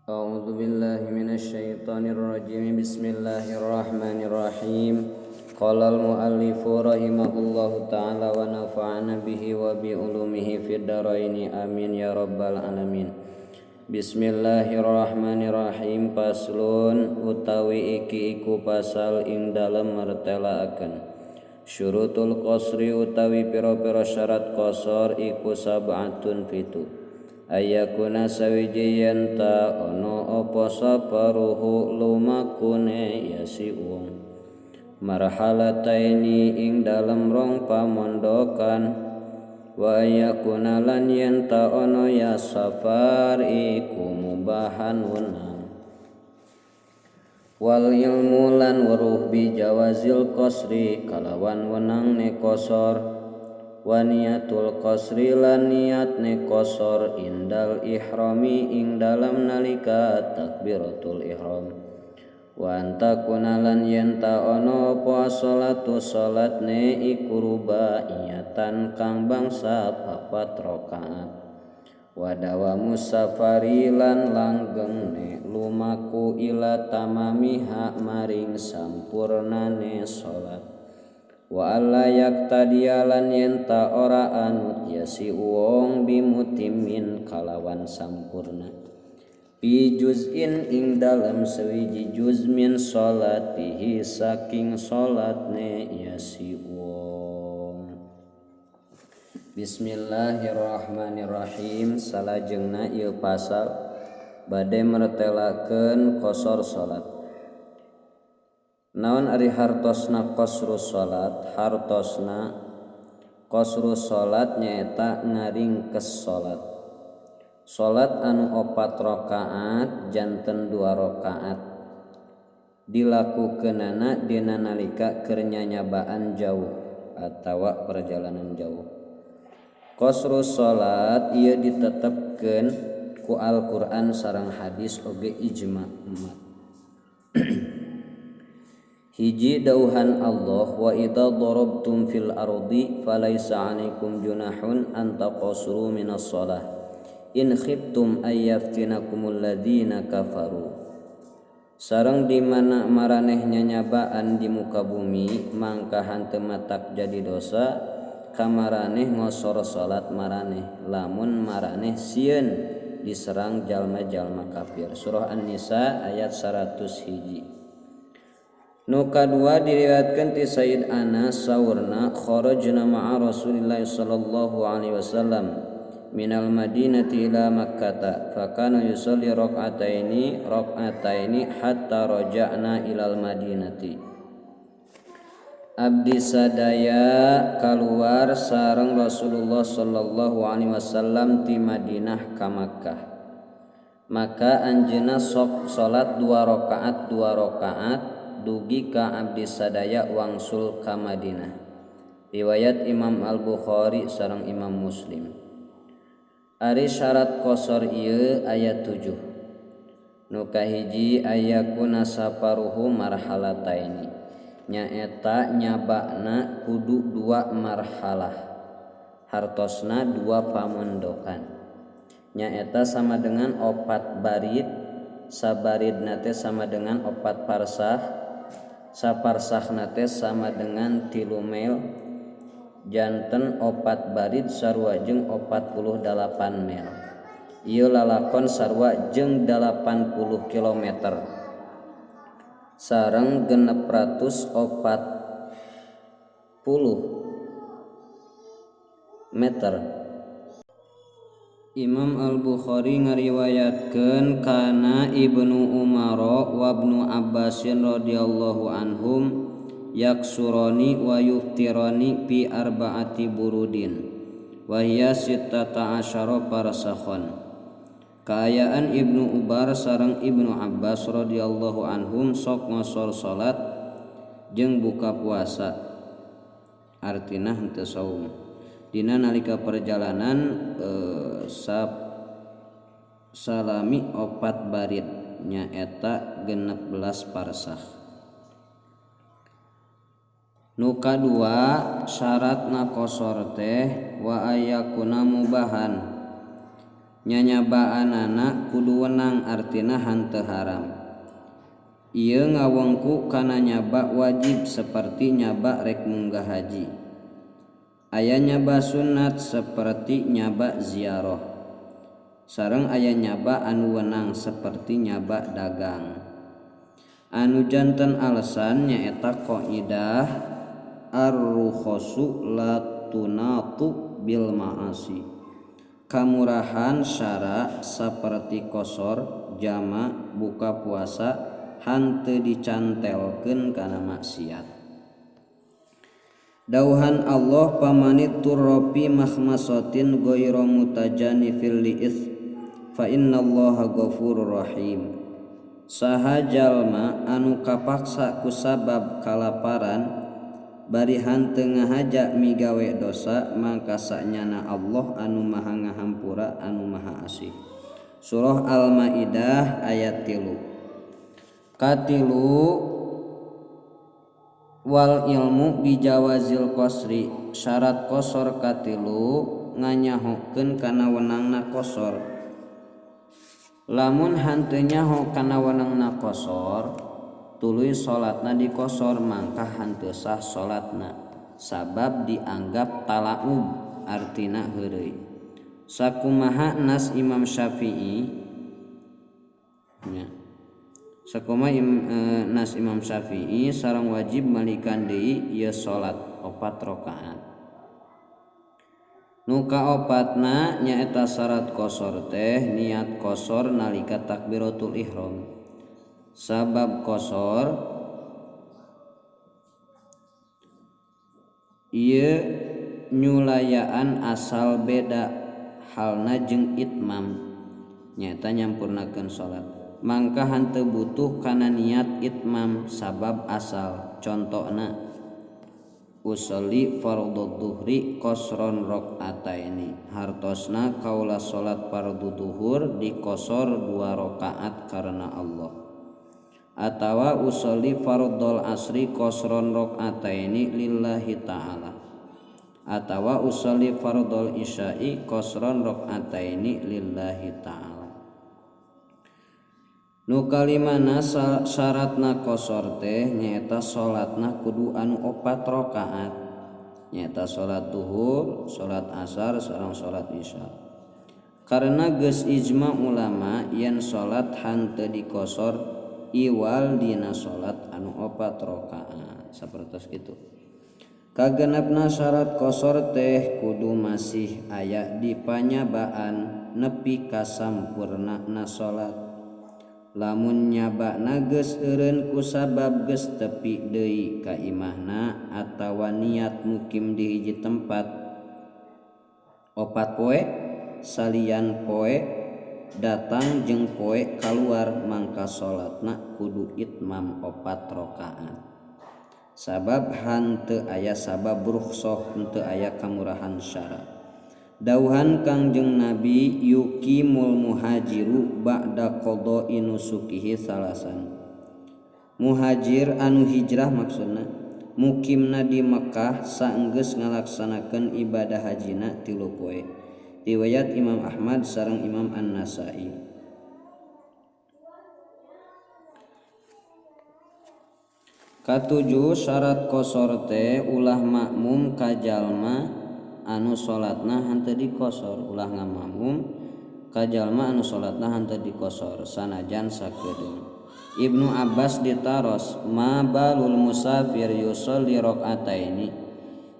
أعوذ بالله من الشيطان الرجيم. بسم الله الرحمن الرحيم. قال المؤلف رحمه الله تعالى ونفعنا به وبعلومه في الدارين، آمين يا رب العالمين. Bismillahirrahmanirrahim. Faslun, utawi iki iku pasal ing dalem mertelaaken. Syurutul qasri, utawi pira-pira syarat qasar, iku sab'atun, 7. Ayakuna, sawiji yen ta ana apa safaruhu, lumakune ya si wong, marhalataini, ing dalem rong pamondokan. Wa yakuna, lan yen ta ana ya safar iku mubahan, wenang. Wal ilmu, lan weruh, bi jawazil qasri, kalawan wenang ne qasar. Wa niyatul qasri, lan niat ne qasar, indal ihrami, ing dalam nalika takbiratul ihram. Wa antakuna, lan yen ta ana apa salatu, salatne iku, rubaiyatan, kang bangsa papat rakaat. Wa dawamu safari, lan langgengne lumaku, ila tamamiha, maring sampurnane salat. Wa alla yaktadiya, lan yen ta ora anut ya si wong, bimutimmin, kalawan sampurna, fi juz'in, ing dalem sewiji juz, min salatihi, saking salatne ya si wong. Bismillahirrahmanirrahim. Salajengna ieu pasal bade mertelakeun qasar salat. Naon ari hartosna qasru salat? Hartosna qasru salat nyaeta ngaringkes salat. Salat anu 4 rakaat janten 2 rakaat, dilakukeunana dina nalika keur nyanyabaan jauh atawa perjalanan jauh. Qasru salat ieu ditetepkeun ku Al-Qur'an sareng hadis oge ijma umat. Hiji, dauhan Allah: wa idza darabtum fil ardi falaisa alaikum junahun an taqasuru minas shalah in khiftum ay yaftinakumul ladzina kafaru. Sareng di mana maraneh nyanyabaan di muka bumi, mangka henteu matak jadi dosa kamaraneh ngosor salat maraneh lamun maraneh sieun diserang jalma-jalma kafir. Surah An-Nisa ayat 101. Nu kadua, diriwayatkeun ti Sayyid Anas, saurna: kharajna ma'a Rasulillah sallallahu alaihi wasallam minal madinati ila makkata, fakana yusalli rak'ataini rak'ataini hatta raja'na ilal madinati. Abdi sadaya keluar sareng Rasulullah sallallahu alaihi wasallam ti Madinah ka Makkah, maka anjeunna sok salat dua rakaat dua rakaat dugi ka abdi sadaya wangsul ka Madinah. Riwayat Imam Al Bukhari sareng Imam Muslim. Ari syarat qasar ieu aya 7. Nu kahiji, ayakuna safaruhu marhalataini, nyaeta nyabakna kudu dua marhalah, hartosna dua pamondokan, nyaeta sama dengan 4 barid. Sabarid teh sama dengan 4 parsah, saparsah teh sama dengan 3 mil, janten 4 barid sarua jeung 48 mil. Ieu lalakon sarua jeung 80 km sareng 640 meter. Imam Al-Bukhari ngariwayatkeun kana Ibnu Umar wa Ibnu Abbasin radhiyallahu anhum yaksurani wa yuftirani fi arba'ati burudin wa hiya sittata asyara parsakhon. Kaayaan Ibnu Umar sareng Ibnu Abbas radhiyallahu anhum sok ngosor salat jeung buka puasa, artina henteu saum, dina nalika perjalanan salami 4 barid, nyaeta 16 parsah. Nu kadua, syaratna qasar teh wa ayakuna mubahan. Nyanyabaanana kudu wenang artina henteu haram. Ieu ngawengku kana nyaba wajib seperti nyaba rek munggah haji. Aya nyaba sunat seperti nyaba ziarah. Sareng aya nyaba anu wenang seperti nyaba dagang. Anu janten alasan nyaeta qaidah ar-rukhasu la tunatu bil ma'asi. Kamurahan syara saperti kosor, jama, buka puasa hanteu dicantelkeun kana maksiat. Dauhan Allah pamanit turrafi makhmasatin ghairu mutajanifil li'its fa innallaha ghafurur rahim. Saha jalma anu kapaksa kusabab kalaparan bari hanteu ngahaja migawe dosa mangka sanyana Allah anu maha ngahampura anu maha asih. Surah Al-Maidah ayat 3. Katilu wal ilmu bijawazil qasri, syarat qasar katilu nganyahokeun kana wenangna qasar. Lamun hanteu nyaho kana wenangna qasar tuluy salatna dikosor mangka hanteu sah salatna sabab dianggap talaub artina heureuy. Sakumaha nas Imam Syafi'i nya. Sakumaha nas Imam Syafi'i sareng wajib malikan deui ieu salat 4 rakaat. Nu kaopatna nyaeta syarat qasar teh niat qasar nalika takbiratul ihram. Sabab qasar ieu nyulayaan asal beda halna jeung itmam nyaeta nyampurnakeun salat. Mangka hanteu butuh kana niat itmam sabab asal. Contona usolli fardhu dhuhri qasran rakaataini, hartosna kaula salat fardhu dhuhur dikosor 2 rakaat karena Allah. Atawa usolli fardhol asri qasran rakaataini lillahi ta'ala. Atawa usolli fardhol isya'i qasran rakaataini lillahi ta'ala. Nu kalimana syaratna qasar teh nyaeta salatna kudu anu 4 rakaat, nyaeta salat duhur, salat asar, sareng salat isya. Karena geus ijma ulama yen salat hanteu dikosor iwal dina salat anu 4 rakaat sapertos kitu. Kagenepna syarat qasar teh kudu masih aya di panyabaan nepi ka sampurnana salat. Lamun nyabana geus eureun kusabab geus tepi deui ka imahna atawa niat mukim di hiji tempat 4 poe salian poe datang jeung poe kaluar mangka salatna kudu itmam 4 rakaat. Sabab hanteu aya sabab rukhsah, henteu aya kamurahan syarat. Dauhan Kangjeng Nabi yuqimul muhajiru ba'da qada'i nusukihi salasan. Muhajir anu hijrah maksudna mukimna di Mekah saenggeus ngalaksanakeun ibadah hajina 3 poe. Riwayat Imam Ahmad sareng Imam An-Nasa'i. Katujuh syarat qasar teh ulah makmum ka jalma anu salatna henteu dikosor, ulah ngamakmum ka jalma anu salatna henteu dikosor sanajan sakedeung. Ibnu Abbas ditaros ma balul musafir yusolli rakaataini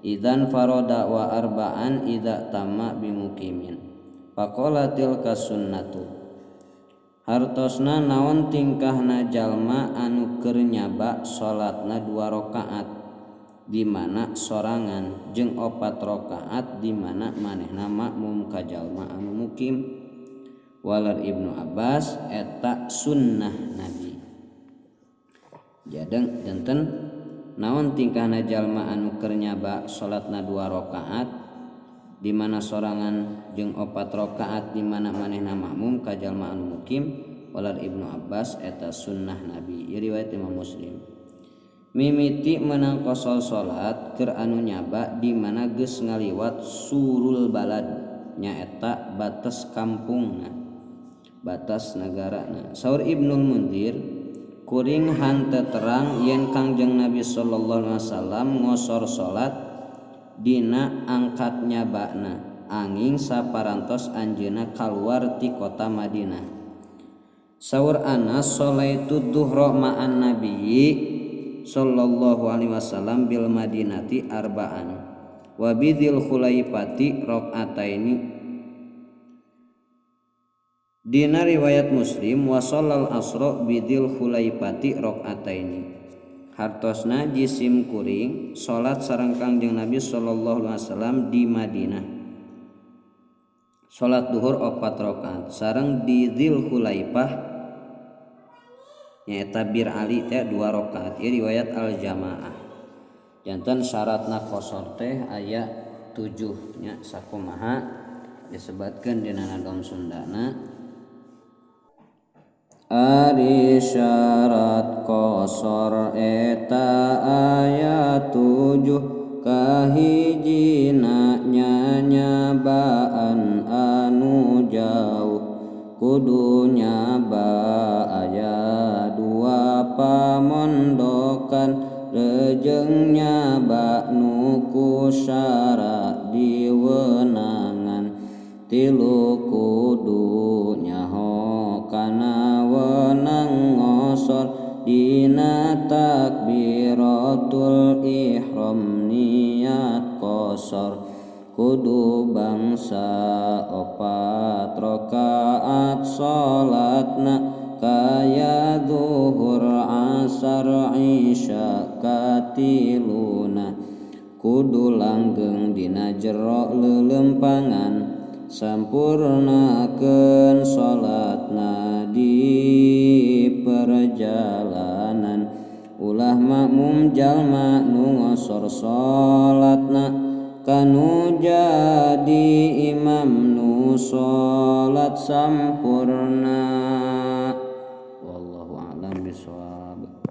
idzan farada wa arba'an idza tamma bimukimin faqala tilka sunnatu. Hartosna naon tingkahna jalma anu keur nyaba salatna 2 rakaat di mana sorangan jeung 4 rakaat di mana manehna makmum ka jalma anu mukim. Walar Ibnu Abbas eta sunnah Nabi. Jadeng janten naon tingkahna jalma anu keur nyaba salatna 2 rakaat di mana sorangan jeung 4 rakaat di mana manehna makmum ka jalma anu mukim. Walar Ibnu Abbas eta sunnah Nabi. Ieu riwayat Imam Muslim. Mimiti menang qasar salat keur anu nyaba di mana geus ngaliwat surul balad Nyaeta batas kampungna, batas negarana. Saur Ibnul Munzir kuring hanteu terang yen Kangjeng Nabi sallallahu alaihi wasallam ngosor salat dina angkat nyabana angin saparantos anjeunna kaluar ti kota Madinah. Saur Anas sholaitu duhra ma'an nabiyyi sallallahu alaihi wasallam bil Madinati arba'an wa bidzil khulaifati rakaataini. Dina riwayat Muslim wa sholal asra bidzil khulaifati rakaataini. Hartosna jisim kuring salat sareng Kangjeng Nabi sallallahu alaihi wasallam di Madinah. Salat duhur 4 rakaat sareng di Dzil Khulaifah nyaeta Bir Ali teh 2 rakaat. Ieu riwayat Al Jamaah. Janten syaratna qasar teh aya 7 nya sakumaha disebatkeun dina nadom Sundana. Ari syarat qasar eta aya 7 kahijina nyanyabaan anu jauh kudu nyaba aya 2 pamondokan rejeng nyaba nu ku syarat diwenangan 3 kudu nyaho kana wenang ngosor dina takbiratul ihram niat qasar kudu bangsa 4 rakaat salatna kaya zuhur asar isya katiluna kudu langgeng dina jero lelempangan sampurnakeun salatna di perjalanan ulah makmum jalma nu ngosor salatna kanu jadi imam nu salat sampurna. Wallahu a'lam bishawab.